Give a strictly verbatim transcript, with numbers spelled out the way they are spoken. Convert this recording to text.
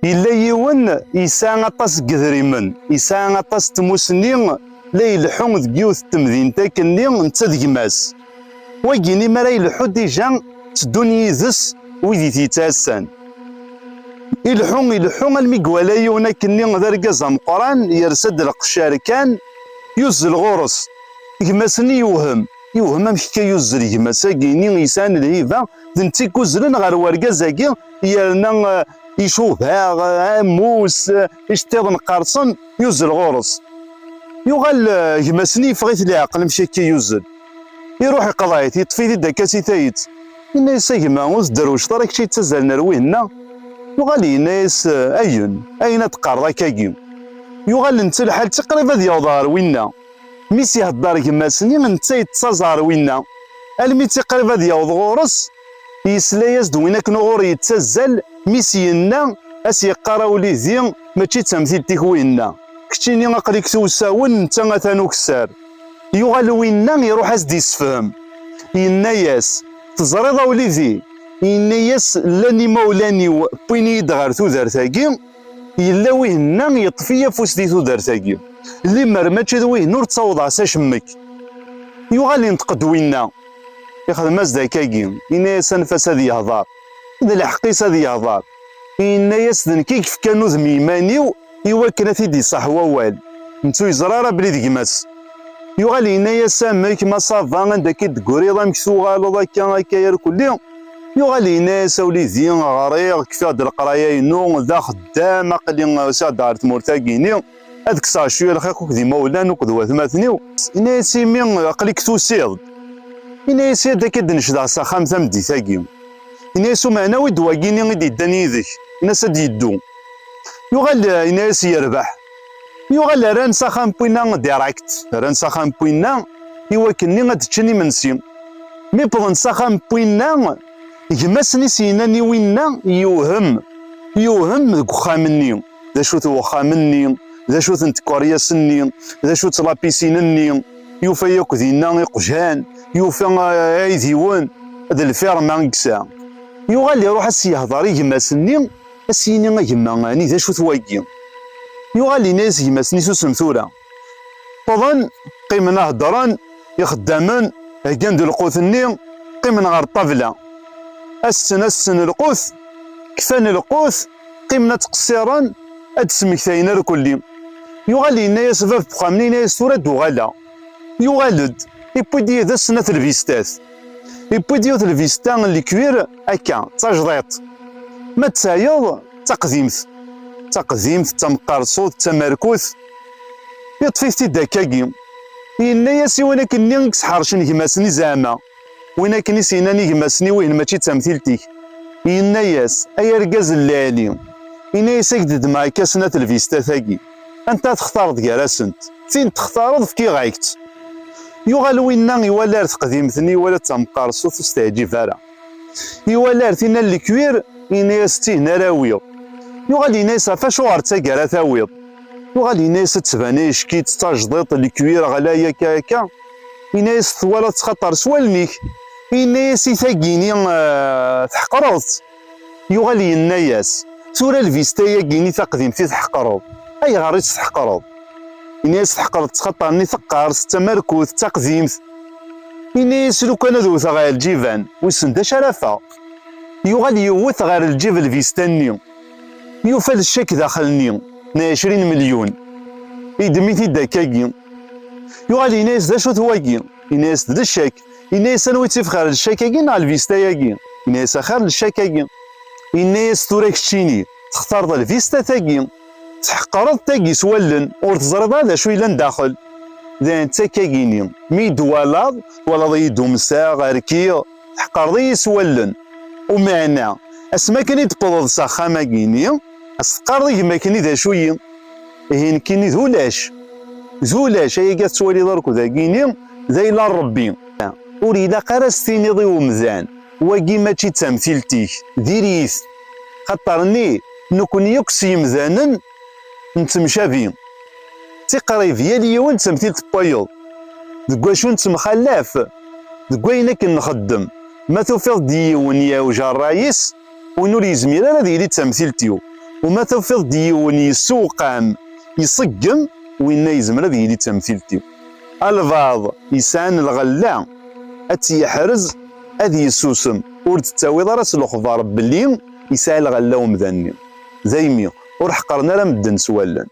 Yella yiwen yesɛa aṭas n yedrimen, yesɛa aṭas n tmussni, la ileḥḥu deg yiwet n temdint akkenni netta d gma-s. Wagini mi ara ileḥḥu dija tteddun yid-s wid i t-yettɛassan. Ileḥḥu, ileḥḥu almi iwala yiwen akkenni d argaz ameqqran, yersa-d lqecc arkan, yuzzel ɣur-s. Gma-s-nni yewhem, yewhem amek akka yuzzel gma-s-agi-ni yesɛan lhiba, d netta i yuzzlen ɣer wergaz-agi, yerna, eh, icuba, eh, ammus, eh, iceṭṭiḍen qqerṣen, yuzzel ɣur-s. Yuɣal, eh, gma-s-nni yeffeɣ-it leɛqel amek akka yuzzel. Iruḥ iqḍeɛ-it, yeṭṭef-it-id akka si tayet. Yenna-yas: "A gma, ur tedderwceḍ ara kečč yettazzalen ar wihenna?" Yuɣal yenna-yas: "Ayen, ayen ad d-teqqareḍ akkagi?" Yuɣal netta lḥal d tiqrib ad yaweḍ ɣer winna. Mi s-ihedder gma-s-nni, netta yettaẓ ɣer winna. Almi d tiqrib ad yaweḍ ɣur-s, yesla-yas-d win akken uɣur yettazzal, mi s-yenna, a s-yeqqar: "A wlidi, mačči d tamtilt-ik wihenna. Keččini aql-ik tewsawen, netta atan ukessar." Yuɣal winna iruḥ a s-d-issefhem. Yenna-yas: "Teẓriḍ a wlidi," yenna-yas, "llan imawlan-iw wwin-iyi-d ɣer tudert-agi, yella wihenna yeṭṭef-iyi afus di tudert-agi. Limer mačči d wihin ur ttawḍeɣ s acemmek." Yuɣal inṭeq-d winna, ixdem-as-d akkagi, yenna-yas: "Anef-as ad yehder, d lḥeqq-is ad yehder." Yenna-yas: "D nekk i yefkan udem i yiman-iw i wakken ad t-id-iṣaḥ wawal." Netta ur yeẓri ara belli d gma-s. Yuɣal yenna-yas: "Amek, ma ça va, anda akka i d-tegriḍ, amek tuɣaleḍ akka, akka irkelli?" Yuɣal yenna-yas: "A wlidi, ɣriɣ, kfiɣ-d leqraya-inu, d axeddam, aql-i usiɣ-d ɣer tmurt-agi-ni, ad kkseɣ cwiya lxiq akked imawlan, akked watmaten-iw." Yenna-yas: "Imi aql-ik tusiḍ-d?" Yenna-yas: "Ad akka d-necdeɣ s axxam tameddit-agi." Yenna-yas: "Umeɛna awi-d wagini i d-yeddan yid-ek, ini-as ad d-yeddu." Yuɣal, eh, yenna-yas: "Yerbeḥ." Yuɣal rran s axxam n winna direct, rran s axxam n winna i wakken-nni ad d-ččen imensi. Mi wwḍen s axxam n winna, gma-s-nni s-yennan i winna yewhem, yewhem deg uxxam-nni. D acu-t wexxam-nni? D acu-tent tkeryas-nni? D acu-tt lapisin-nni? Yufa yakk dinna iqjan, yufa, eh, iɛidiwen, d lfirma i yesɛa. Yuɣal iruḥ a s-yehder i gma-s-nni, a s-yini: "A gma, ɛni d acu-t wagi?" Yuɣal yenna-yas gma-s-nni: "Susem tura." Wwḍen, qqimen a heddren, ixeddamen heggan-d lqut-nni, qqimen ɣer ṭṭabla. Assen, assen lqut, kfan lqut, qqimen ad ttqeṣṣiren, ad d-smektayen irkelli. Yuɣal yenna-yas bab n uxxam-nni, yenna-yas: "Tura ad d-uɣaleɣ." Yuɣal-d, iwwi-d yid-s snat lbistat. Iwwi-d yiwet lbista n lekwir akka, d tajḍiṭ. Ma d tayeḍ, d taqdimt. D taqdimt, d tameqqerṣut, d tamerkut. Yeṭṭef-it-id akkagi. Yenna-yas i win akken-nni i yesḥercen gma-s-nni zeɛma. Win akken i s-yennan i gma-s-nni: "Wihin mačči d tamtilt-ik." Yenna-yas: "Ay argaz n lɛali," yenna-yas, "ad k-d-ddmeɣ akka snat lbistat-agi. Anta ad textareḍ gar-asent? Tin textareḍ, fkiɣ-ak-tt." Yuɣal winna iwala ar teqdimt-nni, iwala d tameqqerṣut, ur s-teɛǧib ara. Iwala ar tinna n lekwir, yenna-yas: "D tihin ara awiɣ." Yuɣal yenna-yas: "Ɣef acuɣer d tagi ara tawiḍ?" Yuɣal yenna-yas: "Ad tban ayeckit, d tajḍiṭ, lekwir ɣlay akka, akka." Yenna-yas: "Twalaḍ-tt xaṭer s wallen-ik." Yenna-yas: "I tagini, eh, tḥeqreḍ-tt." Yuɣal yenna-yas: "Tura lbista-yagini taqdimt i tḥeqreḍ, ayɣer i tt-tḥeqreḍ?" Yenna-yas: "Tḥeqreḍ-tt xaṭer-nni teqqers, d tamerkut, d taqdimt." Yenna-yas: "Lukan ad wteɣ ɣer lǧiban, wissen d acu ara afeɣ." Yuɣal yewwet ɣer lǧib lbista-nni. Yufa lcak daxel-nni n ɛecrin melyun. Yeddem-it-id akkagi. Yuɣal yenna-yas: "D acu-t wagi?" Yenna-yas-d: "D ccak." Yenna-yas: "Anwa i tt-ifex ɣer ccak-agi neɣ lbista-yagi?" Yenna-yas: "Axir lcak-agi." Yenna-yas: "Tura keččini textareḍ lbista-tagi, tḥeqqreḍ tagi s wallen, ur teẓriḍ ara d acu yellan daxel." Dayen d takkagini, mi yi-d-twalaḍ, twalaḍ-iyi-d umseɣ, rkiɣ, tḥeqqreḍ-iyi s wallen. Umeɛna, asmi akken i d-tewwḍeḍ s axxam-agi-ni, a s-teqqareḍ i gma-k-nni d acu-yi? Ihi nekkini d ulac. D ulac, ayagi ad tettwaliḍ arku dagini, d ayla n Ṛebbi. Ur ilaq ara s-tiniḍ i umdan: "Wagi mačči d tamtilt-ik, diri-t." Xaṭer-nni, nekkni akk s yimdanen nettemcabi. D tiqrib, yal yiwen d tamtilt n wayeḍ. Deg wacu nettemxallaf? Deg wayen akken nxeddem. Ma tufiḍ-d yiwen yeɛwej ṛṛay-is, win ur yezmir ara ad yili d tamtilt-iw. Uma tufiḍ-d yiwen yessewqam, iṣeggem, winna yezmer ad yili d tamtilt-iw. Albaɛḍ yesɛan lɣella, ad tt-yeḥrez, ad yessusem, ur d-tettawiḍ ara s lexbar belli yesɛa lɣella umdan-nni. Daymi, ur ḥeqqren ara medden s wallen.